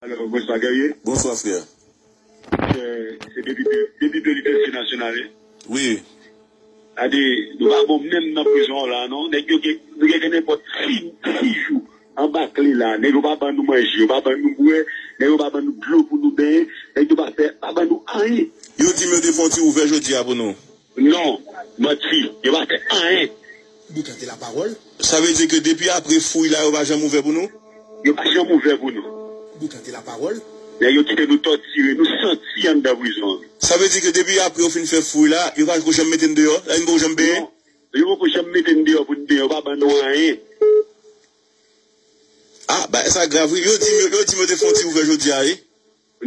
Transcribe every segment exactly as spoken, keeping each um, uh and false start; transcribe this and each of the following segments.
Alò, bonswa, Guerrier. Bonswa, frè. Se, se depi, depi de lidèsi nasyonal, wi. Wi. Gade, nou pa bon menm nan prizon an la, non. Nèg yo gen, nou gen, gen nenpòt sis, sis jou anba kle la. Nèg yo pa ban nou manje, yo pa ban nou bwè, nèg yo pa ban nou dlo pou nou benyen, nèg yo pa fè, pa ban nou anyen. Yo di m yo te fè yon ti ouvè jodi a pou nou. Non, manti. Yo pa fè anyen. Boukan de lapawòl. Sa vle di ke depi apre fouy la, yo pa janm ouvè pou nou? Yo pa janm ouvè pou nou. Boukan de lapawòl. Nèg yo kite nou tòtire, nou santi anndan prizon an. Sa vle di ke depi apre yo fin fè fouy la, yo pa janm mete n deyò? La, n poko janm benyen? Non. Yo poko janm mete n deyò pou n benyen, yo pa ban nou anyen. Ah, bagay sa grav, wi. Yo di m, yo, yo di m yo te fè yon ti ouvè jodi a, wi.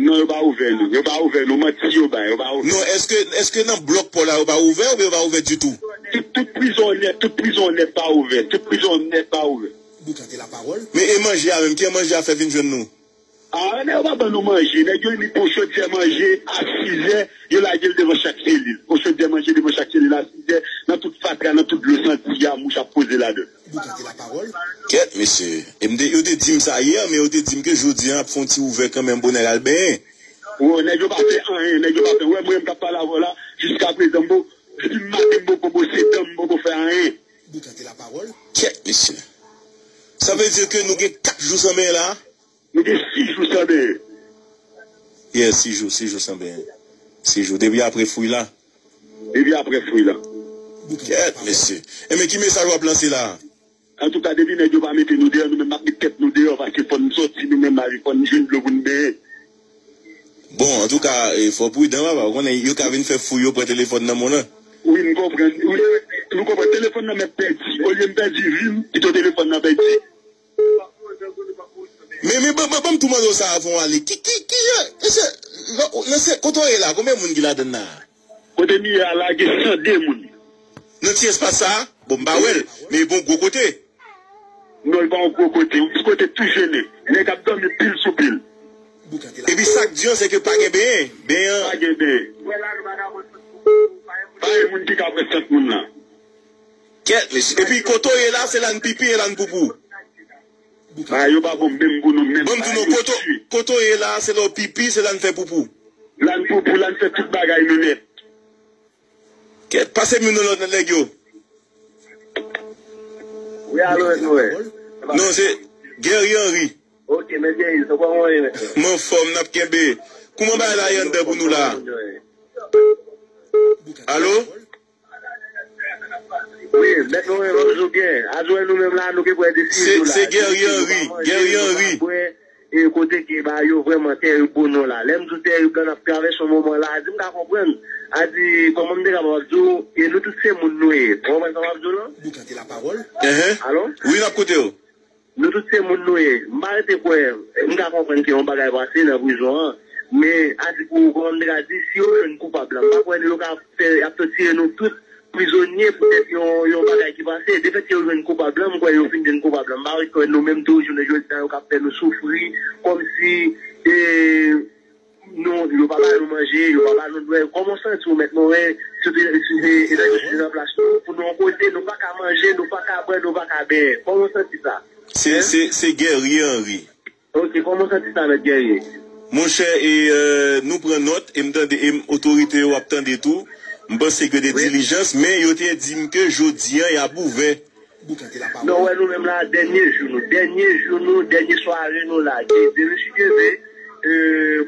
Non, yo pa ouvè nou. Yo pa ouvè nou. Manti yo bay. Yo pa ouvè. Non, èske, èske nan blòk pò la, yo pa ouvè oubyen yo pa ouvè ditou? Tout, tout prizon nèt, tout prizon nèt pa ouvè. Tout prizon nèt pa ouvè. Boukan de lapawòl. Men e manje a menm, ki manje a fè vin jwenn nou? Ah, nèg yo pa ban nou manje. Nèg yo li pou chodyè manje a sizè, yo lage l devan chak selil. Pou chodyè manje devan chak selil a sizè, nan tout fatra, nan tout dlo santi a, mouch ap poze ladan. Boukan de lapawòl. Kèt, mesye. E m te, yo te di m sa yè, men yo te di m ke jodi a ap fè yon ti ouvè kanmenm pou nèg al benyen. Wo, nèg yo pa fè anyen, nèg yo pa fè. Wè, mwen, m t ap pale avè w la, jiskaprezan, m po, depi maten, m poko bwose dan, m poko fè anyen. Boukan de lapawòl. Kèt, mesye. Sa vle di ke nou gen kat jou san benyen la? Nou gen sis jou san benyen. Yeah, sis jou, sis jou san benyen. Sis jou. Depi apre fouy la. Depi apre fouy la. Kèt, mesye. Enben, ki mesaj w ap lanse la? Antouka, depi nèg yo pa mete nou deyò, nou menm n ap met tèt nou deyò, paske fò n sòti nou menm la, fò n jwenn dlo pou n benyen. Bon, antouka, e, fò w pridan, papa. Ou konnen, yo ka vin fè fouy, yo pran telefòn nan moun nan. Wi, m konprann. Wi, nou konprann. Telefòn nan mèt pèdi. Olye m pèdi vi m, pito telefòn nan pèdi. Men, men, ban, ban, ban m tou mande w sa avan w ale. Ki, ki, ki, e, mesye, nan, nan se, kote w ye la, konbyen moun ki ladann la? Kote m ye a la, gen san de moun. Nan ti espas sa a? Bon, m pa wè l, men e pa yon gwo kote. Non, li pa yon gwo kote. Yon ti kote tou jennen. Nèg ap dòmi pil sou pil. Epi sa k di an, se ke pa gen benyen. Benyen an. Pa gen benyen. Pa gen moun ki ka pran sant moun nan. Kèt, mesye. Epi kote w ye la, se la n pipi e la n poupou. Bagay yo pa bon menm pou nou menm. Ban m di w non, kote, kote w ye la, se la w pipi, se la n fè poupou. La n poupou, la n fè tout bagay nou nèt. Kèt, pase m youn nan lòt nan nèg yo. Wi, alo, mèt Noël. Non, se Guerrier Henry. Ok, mèt Guerrier, sa kòman w ye, mèt Noël? M anfòm, n ap kenbe. Kòman bagay la ye anndan pou nou la? Alo? Wi, mèt Noël, m ap di w byen. Azwè nou menm la, nou gen pou wè de sis jou la. Se, se Guerrier Henry, Guerrier Henry. E kote ke bagay yo vrèman tèrib pou nou la. Lè m di w tèrib la, n ap travèse yon moman la. A di m ka konprann. A di, kòman m te kapab ap di w, e nou tout se moun nou ye. Ou konprann sa m ap di w lan? Boukan de lapawòl. Enhen. Alo? Wi, n ap koute w. Nou tout se moun nou ye. M pa rete kwè, m ka konprann ke yon bagay pase nan prizon an. Men, a di pou, kòman m te ka di, si yo jwenn koupab la, m pa kwè yo ka fè, y ap tòtire nou tout prizonye poutèt yon, yon bagay ki pase. Defèt ke yo jwenn koupab la, m kwè yo fin jwenn koupab la. M pa kwè nou menm tou, jounen jodi a, yo ka fè nou soufri, kòmsi, e, nou, yo pa ba nou manje, yo pa ba nou dwè. Kòman w santi w, mèt Moren, si w te, si w te, e, nan yon sijè nan plas nou, pou nou yon kote, nou pa ka manje, nou pa ka bwè, nou pa ka benyen. Kòman w santi sa? Se, se, se Guerrier Henry. Ok, kòman w santi sa, mèt Guerrier? Monchè, e, e, nou pran nòt, e m tande, e m, otorite yo ap tande tou. M panse ke de dilijans, men yo te di m ke jodi a, y ap ouvè. Non, wè, nou menm la, dènye jou nou, dènye jou nou, dènye sware nou la. Gen de mesye Djeve, e,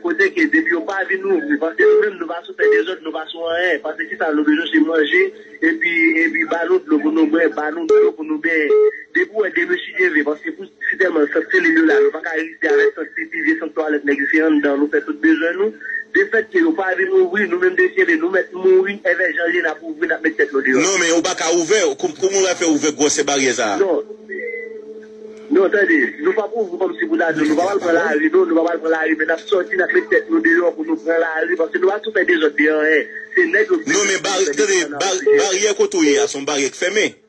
kote ke depi yo pa vin ouvri, paske nou menm, nou pa sou fè dezòd, nou pa sou anyen. Paske kisa nou bezwen, se manje, epi, epi ba nou dlo pou nou bwè, ba nou dlo pou nou benyen. Depi w wè de mesye Djeve, paske pou Si tèlman sant selil yo la, nou pa ka rive avèk sant pipi, vye sant twalèt nèg yo se anndan nou fè tout bezwen nou. Defèt ke yo pa vin ouvri, nou menm de kenbe, nou mèt mouri, èvè jan l ye n ap ouvri, n ap met tèt nou deyò. Non, men ou pa ka ouvè, kòm, kòman w va fè ouvè gwòsè baryè sa a? Non. Non, tande, nou p ap ouvri kòmsi pou ta di w, nou pa pral pran lari, non, nou pa pral pran lari, men n ap sòti, n ap met tèt nou deyò pou nou pran lari, paske nou pa sou fè dezòd de anyen. Se nèg yo ki... Non, men bari-, tande, bari-, baryè kote w ye a, se yon baryè k fèmen.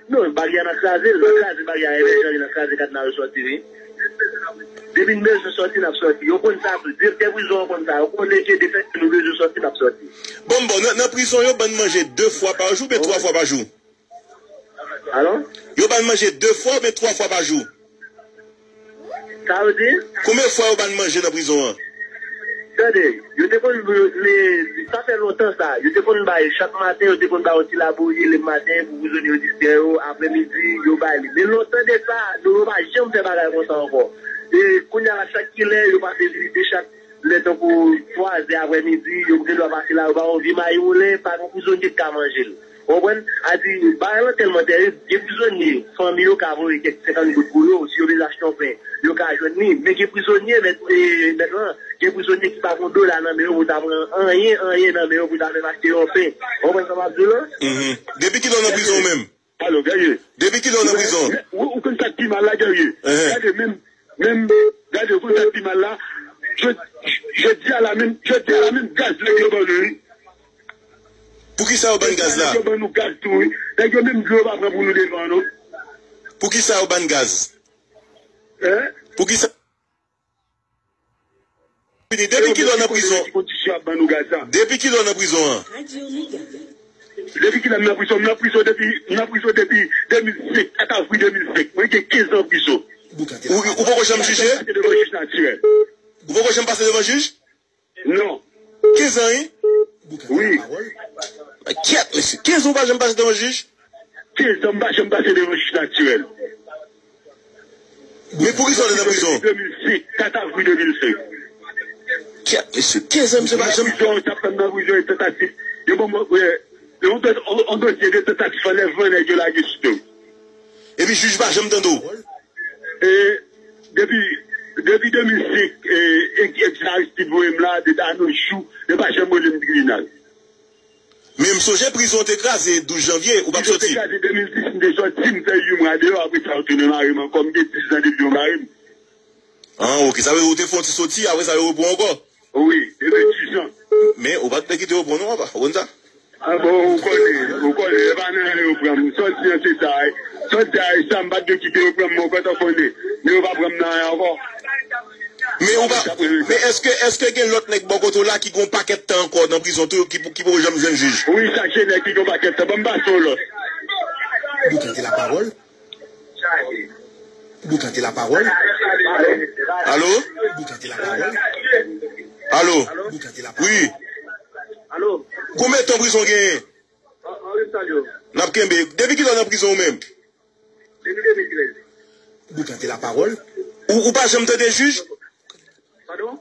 Non, baryè a n a kraze l, n a kraze baryè a, èvè jan li n a kraze kad n a resòti, wi. Depi n bezwen sòti, n ap sòti. Yo konn sa tou, direktè prizon an konn sa. Yo konnen ke defèt ke nou bezwen sòti, n ap sòti. Bon, bon, nan, nan prizon, yo ban n manje de fwa pa jou, oubyen twa fwa pa jou? Alò? Yo ban n manje de fwa oubyen twa fwa pa jou? Sa yo di? Konbyen fwa yo ba n manje nan prizon an? Tande, yo te konn, le, sa fè lontan sa. Yo te konn bay, chak maten, yo te konn bay yon ti labouri, lè maten, pou prizonye yo distrè yo, aprèmidi, yo bay li. Men lontan de sa, nou, yo pa janm fè bagay konsa ankò. E kounye a la, chak kilè, yo pase vizite chak lè tankou twa zè aprèmidi, yo gen dwa pase la, yo ba yon vye mayi woulen, pa gen prizonye ki ka manje l. Ou konprann? A di, bagay lan tèlman tèrib, gen prizonye, fanmi yo ka voye kèk senkant goud pou yo, si yo bezwen achte yon pen, yo ka jwenn li. Men gen prizonye, mèt, e, mèt lan, gen prizonye ki pa gen yon dola nan men yo pou ta pran anyen, anyen nan men yo pou ta menm achte yon pen. Ou konprann sa m ap di w lan? Mhm. Depi kilè w nan prizon ou menm? Alo, Guerrier. Depi kilè w nan prizon? Men, men, ou, ou konn sa k pi mal la, Guerrier? Ehe. Gade, menm, menm, gade, ou konn sa k pi mal la? Jodi, jodi a la menm, jodi a la menm gaz nèg yo ban nou, wi. Poukisa yo ban n gaz la? Nèg yo ban nou gaz tou, wi. Nèg yo menm dlo yo pa pran pou nou devan, non. Poukisa yo ban n gaz? Hein? Poukisa? Fini. Depi kilè w nan prizon? Ki kondisyon ap ban nou gaz la? Depi kilè w nan prizon an? Depi kilè m nan prizon? M nan prizon depi, m nan prizon depi de mil senk, kat avril de mil senk. Mwen gen kenz an prizon. Ou, ou poko janm jije? Pase devan jij natirèl. Ou poko janm pase devan jij? Non. Kenz an, wi? Wi. Kyèt, mesye. Kenz an ou pa janm pase devan jij? Kenz an m pa janm pase devan jij natirèl. Men poukisa w te nan prizon? De mil senk, kat avril de mil senk. Kyèt, mesye. Kenz an, misye pa janm. Prizon, t ap tann nan prizon, e tantativ. Yo ban mwen, e, yon dosye de tantativ anlèvman nèg yo lage sou do m. Epi jij pa janm tande w? E, depi, depi de mil senk, e, e, e Aristide voye m la, de ta nos jours, yo pa janm rele m tribinal. Men m sonje prizon te kraze douz janvye, ou p ap soti. Prizon te kraze de mil dis, m te soti, m fè uit mwa deyò, apre sa yo tounen mare m ankò, m gen dis zan depi yo mare m. An, oke, sa vle di ou te fè yon ti soti, apre sa yo repran w ankò? Wi, depi dis zan. Men ou pa t te kite yo pran w non, papa, ou konn sa? A bon, ou konnen, ou konnen, e pa nan anyen yo pran m. Sòti an se sa, wi. Sòti a, e sa, m pa t dwe kite yo pran m, mwen kontan konnen. Men yo pa pran m nan anyen ankò. Men ou pa, men èske, èske gen lòt nèg bò kote w la ki gen yon pakèt tan ankò nan prizon tou, ki, ki poko janm jwenn jij? Wi, chache nèg ki gen yon pakèt tan. Ban m pase yon lòt. Boukante lapawòl. Boukante lapawòl. Alo? Boukante lapawòl. Alo? Boukante lapawòl. Wi. Alo? Konbyen tan prizon genyen? An, an, wi, m salye w. N ap kenbe. Depi kilè w nan prizon ou menm? Depi de mil trèz. Boukante lapawòl. Ou, ou pa janm tande jij? Padon?